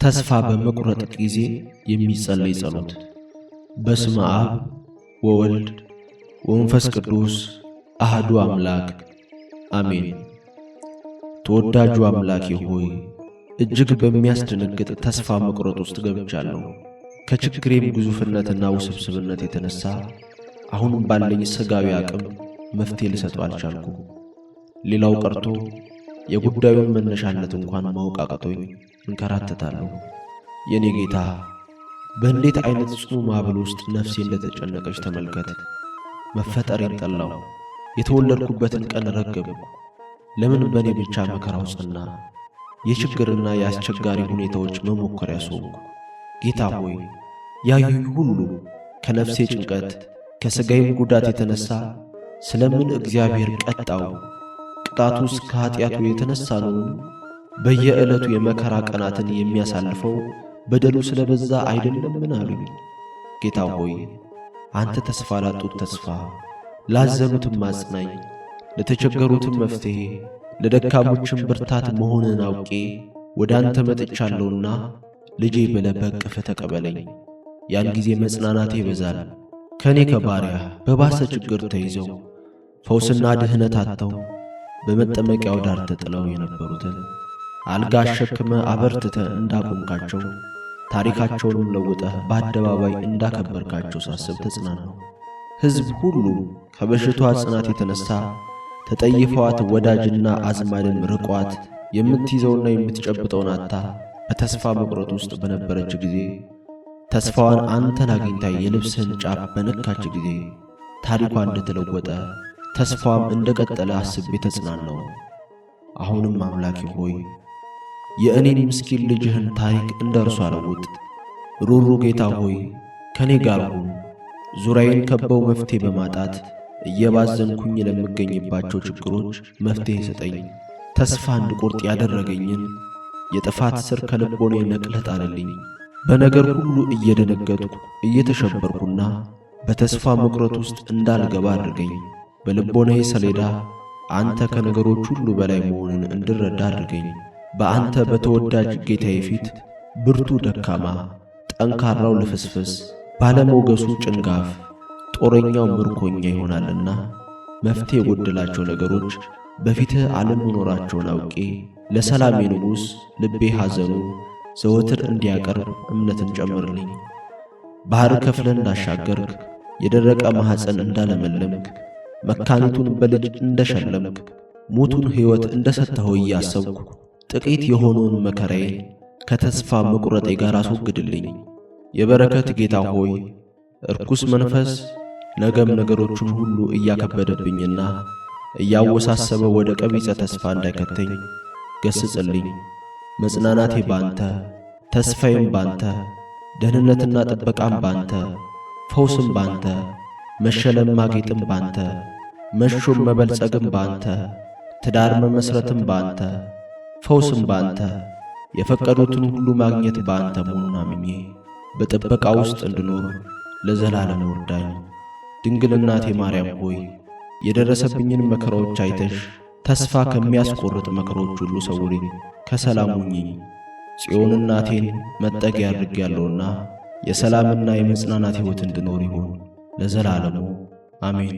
ተስፋ በመቁረጥ ጊዜ የሚጸለይ ጸሎት። በስመ አብ ወወልድ ወመንፈስ ቅዱስ አህዱ አምላክ አሜን። ተወዳጁ አምላኬ ሆይ፣ እጅግ በሚያስደነግጥ ተስፋ መቁረጥ ውስጥ ገብቻለሁ። ከችግሬም ግዙፍነትና ውስብስብነት የተነሳ አሁንም ባለኝ ሥጋዊ አቅም መፍትሔ ልሰጠው አልቻልኩም። ሌላው ቀርቶ የጉዳዩን መነሻነት እንኳን ማወቅ አቅቶኝ እንከራተታለሁ። የኔ ጌታ፣ በእንዴት አይነት ጽኑ ማዕበል ውስጥ ነፍሴ እንደተጨነቀች ተመልከት። መፈጠሬን ጠላሁ፣ የተወለድኩበትን ቀን ረገምኩ። ለምን በእኔ ብቻ መከራው ጸና? የችግርና የአስቸጋሪ ሁኔታዎች መሞከሪያ ሆንኩ። ጌታ ሆይ፣ ያዩኝ ሁሉ ከነፍሴ ጭንቀት ከሥጋዬም ጉዳት የተነሣ ስለምን እግዚአብሔር ቀጣው? ቅጣቱስ ከኀጢአቱ የተነሣ ነውን? በየዕለቱ የመከራ ቀናትን የሚያሳልፈው በደሉ ስለ በዛ አይደለምን? አሉኝ። ጌታ ሆይ፣ አንተ ተስፋ ላጡት ተስፋ፣ ላዘኑትም አጽናኝ፣ ለተቸገሩትም መፍትሔ፣ ለደካሞችም ብርታት መሆንን አውቄ ወደ አንተ መጥቻለሁና ልጄ ብለህ በእቅፍህ ተቀበለኝ። ያን ጊዜ መጽናናቴ ይበዛል። ከእኔ ከባሪያህ በባሰ ችግር ተይዘው ፈውስና ድህነት አጥተው በመጠመቂያው ዳር ተጥለው የነበሩትን አልጋ አሸክመህ አበርትተህ እንዳቆምካቸው፣ ታሪካቸውንም ለውጠህ በአደባባይ እንዳከበርካቸው ሳስብ ተጽናናሁ። ሕዝብ ሁሉ ከበሽታዋ ጽናት የተነሣ ተጠይፈዋት፣ ወዳጅና አዝማድም ርቋት፣ የምትይዘውና የምትጨብጠውን አጥታ በተስፋ መቁረጥ ውስጥ በነበረች ጊዜ፣ ተስፋዋን አንተን አግኝታ የልብስህን ጫፍ በነካች ጊዜ ታሪኳ እንደተለወጠ፣ ተስፋዋም እንደቀጠለ አስቤ ተጽናናሁ። አሁንም አምላኬ ሆይ፣ የእኔን ምስኪን ልጅህን ታሪክ እንደ እርሷ ለውጥ። ሩሩ ጌታ ሆይ፣ ከእኔ ጋር ሁን። ዙሪያዬን ከበው መፍትሔ በማጣት እየባዘንኩኝ ለምገኝባቸው ችግሮች መፍትሔ ስጠኝ። ተስፋ እንድቆርጥ ያደረገኝን የጥፋት ስር ከልቦናዬ ነቅለህ ጣልልኝ። በነገር ሁሉ እየደነገጥኩ፣ እየተሸበርኩና በተስፋ መቁረጥ ውስጥ እንዳልገባ አድርገኝ። በልቦናዬ ሰሌዳ አንተ ከነገሮች ሁሉ በላይ መሆንን እንድረዳ አድርገኝ። በአንተ በተወዳጅ ጌታዬ ፊት ብርቱ ደካማ፣ ጠንካራው ልፍስፍስ፣ ባለሞገሱ ጭንጋፍ፣ ጦረኛው ምርኮኛ ይሆናልና መፍትሔ የጎደላቸው ነገሮች በፊትህ አለመኖራቸውን አውቄ ለሰላሜ ንጉሥ ልቤ ሐዘኑ ዘወትር እንዲያቀርብ እምነትን ጨምርልኝ። ባሕር ከፍለህ እንዳሻገርክ፣ የደረቀ ማኅፀን እንዳለመለምክ፣ መካኒቱን በልጅ እንደሸለምክ፣ ሙቱን ሕይወት እንደ ሰጠኸው እያሰብኩ ጥቂት የሆነውን መከራዬን ከተስፋ መቁረጤ ጋር አስወግድልኝ። የበረከት ጌታ ሆይ፣ እርኩስ መንፈስ ነገም ነገሮችን ሁሉ እያከበደብኝና እያወሳሰበ ወደ ቀቢጸ ተስፋ እንዳይከተኝ ገስጽልኝ። መጽናናቴ ባንተ፣ ተስፋዬም ባንተ፣ ደህንነትና ጥበቃም ባንተ፣ ፈውስም ባንተ፣ መሸለም ማጌጥም ባንተ፣ መሾም መበልጸግም ባንተ፣ ትዳር መመስረትም ባንተ፣ ፈውስም ባንተ፣ የፈቀዱትን ሁሉ ማግኘት ባንተ መሆኑን አምኜ በጥበቃ ውስጥ እንድኖር ለዘላለም እርዳኝ። ድንግል እናቴ ማርያም ሆይ፣ የደረሰብኝን መከራዎች አይተሽ ተስፋ ከሚያስቆርጥ መከራዎች ሁሉ ሰውሪኝ፣ ከሰላም ሁኚኝ። ጽዮን እናቴን መጠጊያ አድርጌያለሁና የሰላምና የመጽናናት ሕይወት እንድኖር ይሁን ለዘላለሙ አሜን።